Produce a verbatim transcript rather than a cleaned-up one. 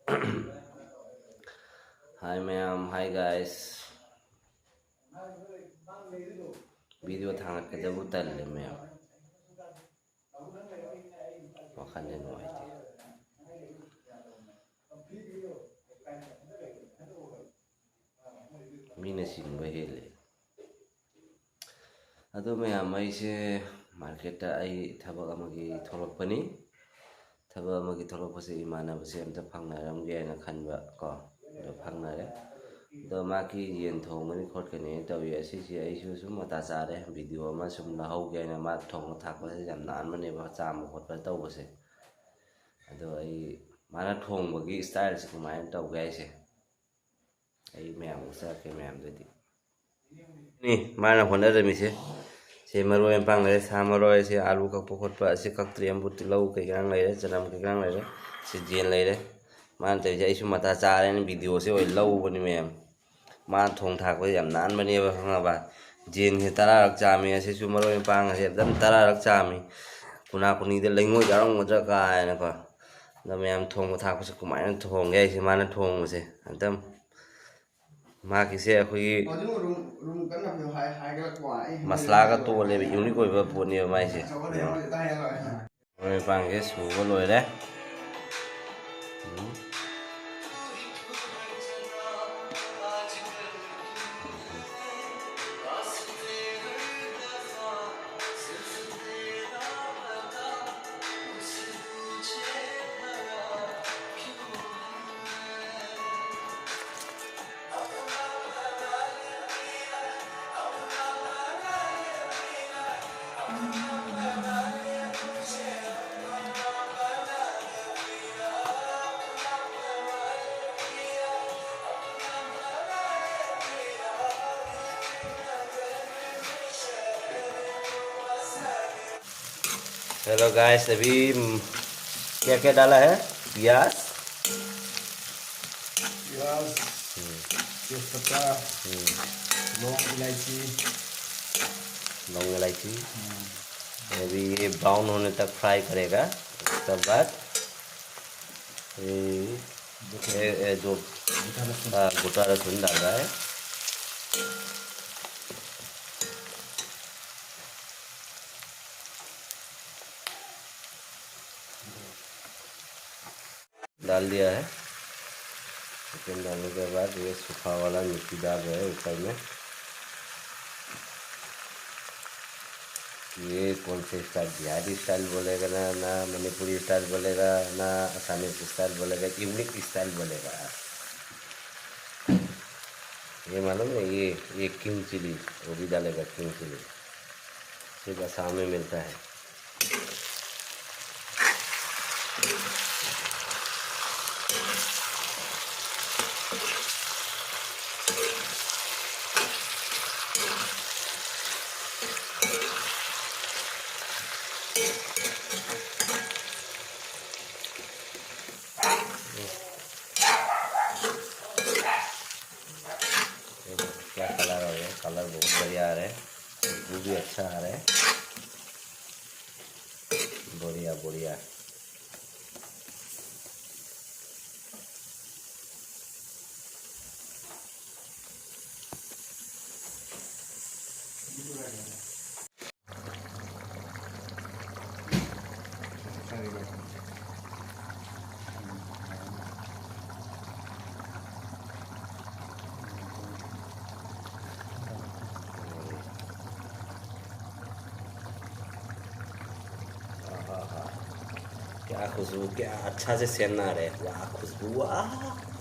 Hi ꯃꯌꯥꯝ, hi guys. Video ꯊꯥꯡꯒꯠꯀꯗꯕꯨ ꯇꯜꯂꯦ ꯃꯌꯥꯝ, ꯋꯥꯈꯜꯁꯦ ꯅꯨꯡꯉꯥꯏꯇꯦ꯫ ꯃꯤꯅ ꯁꯤꯡꯕ ꯍꯦꯜꯂꯦ꯫ ꯑꯗꯣ ꯃꯌꯥꯝ, ꯑꯩꯁꯦ ꯃꯥꯔꯀꯦꯠꯇ ꯑꯩ ꯊꯕꯛ ꯑꯃꯒꯤ ꯊꯣꯛꯂꯛꯄꯅꯤ꯫ ꯊꯕꯛ ꯑꯃꯒꯤ ꯊꯣꯛꯂꯛꯄꯁꯦ ꯏꯃꯥꯟꯅꯕꯁꯦ ꯑꯝꯇ ꯐꯪꯅꯔꯝꯒꯦ ꯍꯥꯏꯅ ꯈꯟꯕ ꯀꯣ꯫ ꯑꯗꯣ ꯐꯪꯅꯔꯦ꯫ ꯑꯗꯣ ꯃꯥꯒꯤ ꯌꯦꯟ ꯊꯣꯡꯒꯅꯤ ꯈꯣꯠꯀꯅꯤ ꯇꯧꯏ꯫ ꯑꯁꯤꯁꯦ ꯑꯩꯁꯨ ꯁꯨꯝ ꯃꯇꯥ ꯆꯥꯔꯦ, ꯚꯤꯗꯤꯑꯣ ꯑꯃ ꯁꯨꯝ ꯂꯧꯍꯧꯒꯦ ꯍꯥꯏꯅ꯫ ꯃꯥ ꯊꯣꯡꯕ ꯊꯥꯛꯄꯁꯦ ꯌꯥꯝ ꯅꯥꯟꯕꯅꯦꯕ, ꯆꯥꯝꯕ ꯈꯣꯠꯄ ꯇꯧꯕꯁꯦ꯫ ꯑꯗꯣ ꯑꯩ, ꯃꯥꯅ ꯊꯣꯡꯕꯒꯤ ꯏꯁꯇꯥꯏꯜꯁꯦ ꯀꯃꯥꯏꯅ ꯇꯧꯒꯦ ꯍꯥꯏꯁꯦ ꯑꯩ ꯃꯌꯥꯝ ꯎꯠꯆꯔꯛꯀꯦ ꯃꯌꯥꯝꯗꯗꯤ꯫ ꯅꯤ ꯃꯥꯅ ꯍꯣꯠꯅꯔꯝꯃꯤꯁꯦ꯫ ꯁꯤ ꯃꯔꯣꯏ ꯃꯄꯥꯡ ꯂꯩꯔꯦ, ꯁꯥ ꯃꯔꯣꯏ, ꯁꯤ ꯑꯥꯂꯨ ꯀꯛꯄ ꯈꯣꯠꯄ, ꯑꯁꯤ ꯀꯛꯇ꯭ꯔꯤ ꯑꯃꯕꯨ, ꯇꯤꯜꯍꯧ ꯀꯩꯀꯥ ꯂꯩꯔꯦ, ꯆꯅꯝ ꯀꯩꯀꯥ ꯂꯩꯔꯦ, ꯁꯤ ꯌꯦꯟ ꯂꯩꯔꯦ꯫ ꯃꯥꯅ ꯇꯧꯔꯤꯁꯦ ꯑꯩꯁꯨ ꯃꯇꯥ ꯆꯥꯔꯦꯅ ꯚꯤꯗꯤꯑꯣꯁꯦ ꯑꯣꯏꯅ ꯂꯧꯕꯅꯤ ꯃꯌꯥꯝ꯫ ꯃꯥꯅ ꯊꯣꯡ ꯊꯥꯛꯄꯁꯦ ꯌꯥꯝ ꯅꯥꯟꯕꯅꯦꯕ, ꯈꯪꯉꯕ? ꯌꯦꯟꯁꯦ ꯇꯔꯥꯔꯛ ꯆꯥꯝꯃꯤ, ꯑꯁꯤꯁꯨ ꯃꯔꯣꯏ ꯃꯄꯥꯡ ꯑꯁꯦ ꯑꯗꯨꯝ ꯇꯔꯥꯔꯛ ꯆꯥꯝꯃꯤ꯫ ꯈꯨꯅꯥ ꯈꯨꯅꯤꯗ ꯂꯩꯉꯣꯏ ꯌꯥꯎꯔꯝꯒꯗ꯭ꯔꯥ ꯀꯥꯏꯅꯀꯣ꯫ ꯑꯗꯣ ꯃꯌꯥꯝ, ꯊꯣꯡꯕ ꯊꯥꯛꯄꯁꯦ ꯀꯃꯥꯏꯅ ꯊꯣꯡꯒꯦ ꯍꯥꯏꯁꯦ ꯃꯥꯅ ꯊꯣꯡꯕꯁꯦ ꯑꯗꯨꯝ꯫ ꯃꯥꯒꯤꯁꯦ ꯑꯩꯈꯣꯏꯒꯤ ꯍꯧꯖꯤꯛ ꯔꯨꯝ, ꯔꯨꯝ ꯀꯟꯅ ꯍꯥꯏ-, ꯍꯥꯏꯒꯠꯂꯛꯄ ꯋꯥꯅꯤ꯫ ꯑꯩ ꯃꯁꯂꯥꯒ ꯇꯣꯜꯂꯦꯕ, ꯌꯨꯅꯤꯛ ꯑꯣꯏꯕ ꯄꯣꯠꯅꯦꯕ ꯃꯥꯏꯁꯦ꯫ ꯆꯥꯎꯈꯠꯂꯦ, ꯌꯦꯡꯉꯣ꯫ ꯍꯧꯖꯤꯛꯇ ꯍꯥꯏꯒꯠꯂꯛꯑꯣ꯫ ꯃꯔꯣꯏ ꯃꯄꯥꯡꯁꯦ ꯁꯨꯕ ꯂꯣꯏꯔꯦ꯫ ꯎꯝ꯫ Hello guys, अभी, हम्म, क्या क्या डाला है? प्याज, प्याज, हम्म। तेजपत्ता, हम्म। लौंग, इलायची। लौंग, इलायची। हम्म। अभी ये ब्राउन होने तक फ्राई करेगा। उसके बाद ये ये, ये जो, हाँ, गोटा लहसुन डाल रहा है। डाल दिया है। चिकन डालने के बाद ये सूखा वाला मिर्ची डाल रहे हैं ऊपर में। ये कौन से स्टाइल, बिहारी स्टाइल बोलेगा ना, ना मणिपुरी स्टाइल बोलेगा, ना असामीज स्टाइल बोलेगा, यूनिक स्टाइल बोलेगा। ये मालूम है, ये, ये किंग चिली, वो भी डालेगा किंग चिली, सिर्फ आसाम में मिलता है। क्या कलर आ रहा है, कलर बहुत बढ़िया आ रहा है, वो भी अच्छा आ रहा है। बढ़िया, बढ़िया। आहा, क्या खुशबू, क्या अच्छा से सेंट आ रहा है। वाह, खुशबू, वाह।